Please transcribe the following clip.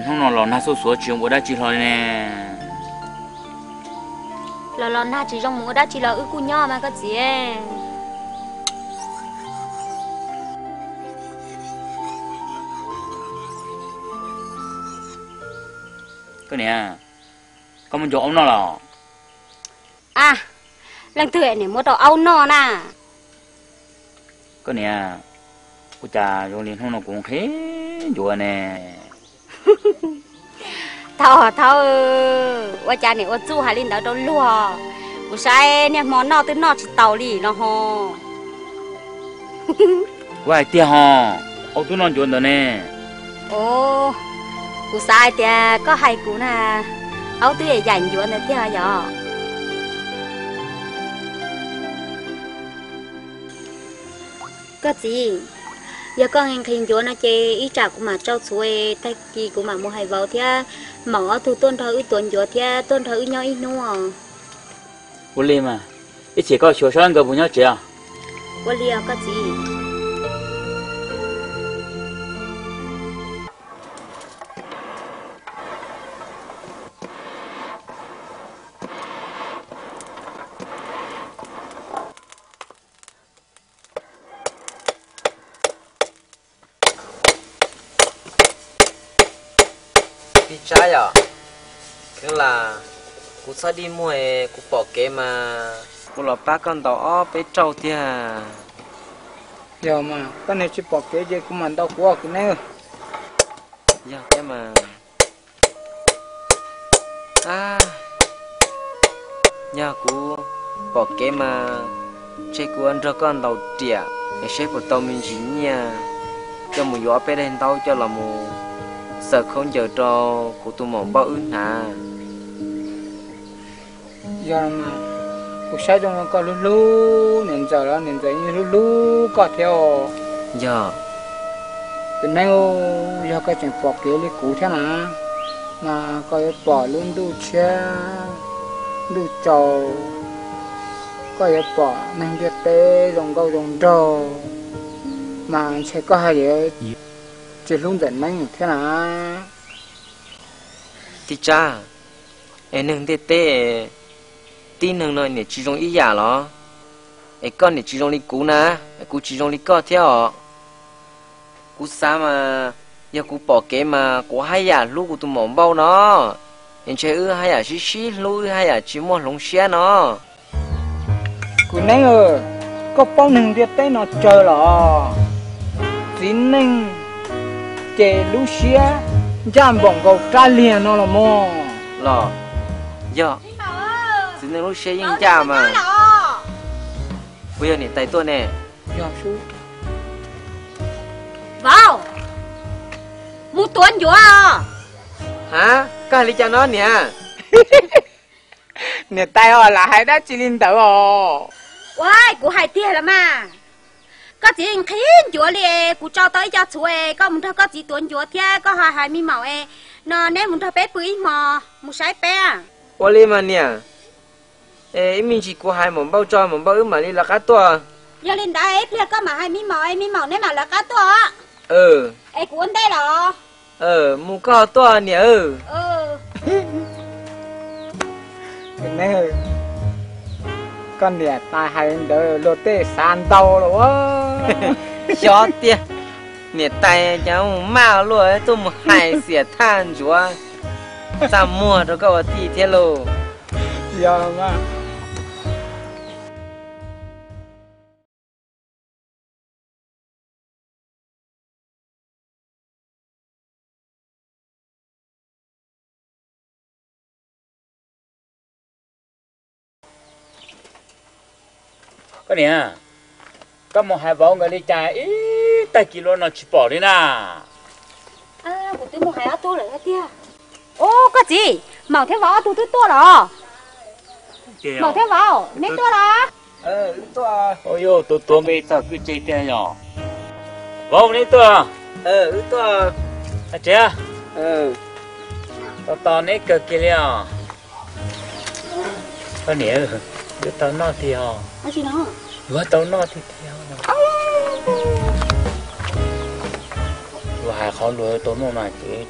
Hnub no los nag xuj xuav tsis zoo ua dab tsi hlo li ne. Los los nag tsis zoo mus ua dab tsi los wb kuj nyob mas koj txiv. Koj niam, koj muab ncuav aub noj los? A, leej twg niam muab rau aub noj na? Koj niam, ua cas zoo li hnub no kuv nqhis ncuav ne? Thaub, thaub, ua cas niam ua txuj hais li ntawd rau luag? Kuv saib niaj hmo noj twb noj tsis taus li no ho. Kuv hais tiag ho, aub twb noj ncuav ntawd ne. Ov, kuv xav hais tias koj hais kuv na, aub twb yaim ncuav ntawd tiag yom. Koj txiv, yog koj nqhis ncuav no ces ib tsam kuv mam tsau txhuv, tag kis kuv mam mus hais vauv thiab maum ob tug tuaj nrog wb tuav ncuav thiab tuaj nrog wb nyob ib hnub os. Ua li mas, ib chim koj xyuas saib nkawd puas nyob tsev os. Ua li os koj txiv. Tij Tsab yom, kheev lam kuv txhob dig muag, kuv pom kev mas kuv los pab koj ntaus ob peb rauj tiag. Yog mas koj niam tsis pom kev ces kuv mam ntaus kuv os kwv neeb. Yog thiab mas. Yog kuv pom kev mas ntshe kuv nrog koj ntaus riam es saib puas tau me ntsis nyiaj coj mus yuav ob peb daim ntaub coj los mus xaws khaub ncaws rau kuv tus maum npauj wb hnav. Yog mas, kuv saib zoo koj hlub hlub niam ntxawm los niam ntxawm yeej hlub hlub koj thiab os. Yog. Kwv neeb, yog koj tseem pom kev li kuv thiab na, mas koj yuav pom lub ntuj tshiab ntuj tsaus, koj yuav pom neeg ntiaj teb zoo nkauj zoo nraug, mas ntshe koj haj yam tsis hlub ntxawm neeb thiab na. Tij Tsab, es neeg ntiaj teb, tib neeg no niam tsis zoo ib yam los? Es koj niam tsis zoo li kuv na, es kuv tsis zoo li koj thiab os. Kuv xav mas, yog kuv pom kev mas kuv haj yam hlub kuv tus maum npauj no, es ntshe wb haj yam sib sib hlub, wb haj yam tsis muaj hloov siab no. Kwv neeb, koj paub neeg ntiaj teb no tsawg los? Txiv neej ces lub siab ncaj npaum nkaus rab liag no los mog. Los, yog, txiv neej lub siab yeej ncaj mas. Puas yog niam tais tuaj ne? Yog sub. Vauv, mus tuav ncuav os. Ha, koj hais li cas no niam? Niam tais os, lam hais dab tsi li ntawd os? Ua, kuv hais tiag los mas. Koj txiv nqhis ncuav li, kuv tso tau ib co txhuv es koj mus nrog koj txiv tuav ncuav thiab koj ho hais me maum es no neb mus nrog peb pw ib hmo, mus saib peb. Ua li mas niam, es ib me ntsis kuv hais maum npauj tso, maum npauj wb mam li lawv qab tuaj. Yog li ntawd ib pliag koj mam hais me maum es me maum neb mam lawv qab tuaj. Es kuv ua ntej los. Mus koj tuaj niam. Koj niam tais hais ntawd luag tej xav ntau los. Xyov tiag, niam tais cas mus maj luaj tuaj mus hais xiam thaj ntsuav txaj muag rau koj ua tij thiab lauj. Yog mas. Koj niam, koj mus hais vauv nkawd li cas ib tag kis los no tsis pom li na? Kuv twb mus hais ob tug lawm tiag. Ub, koj txiv, maum thiab vauv ob tug twb tuaj los. Maum thiab vauv, neb tuaj los? Ua, tuav tuav npe txog kwj ceg tiag yog. Vauv, neb tuaj. Tsev, tos tos neb kawg kiag li os. Koj niam, yuav tau noj tiag os. Yuav tau noj tiag tiag. Luag hais qhov luag tau noj mas ces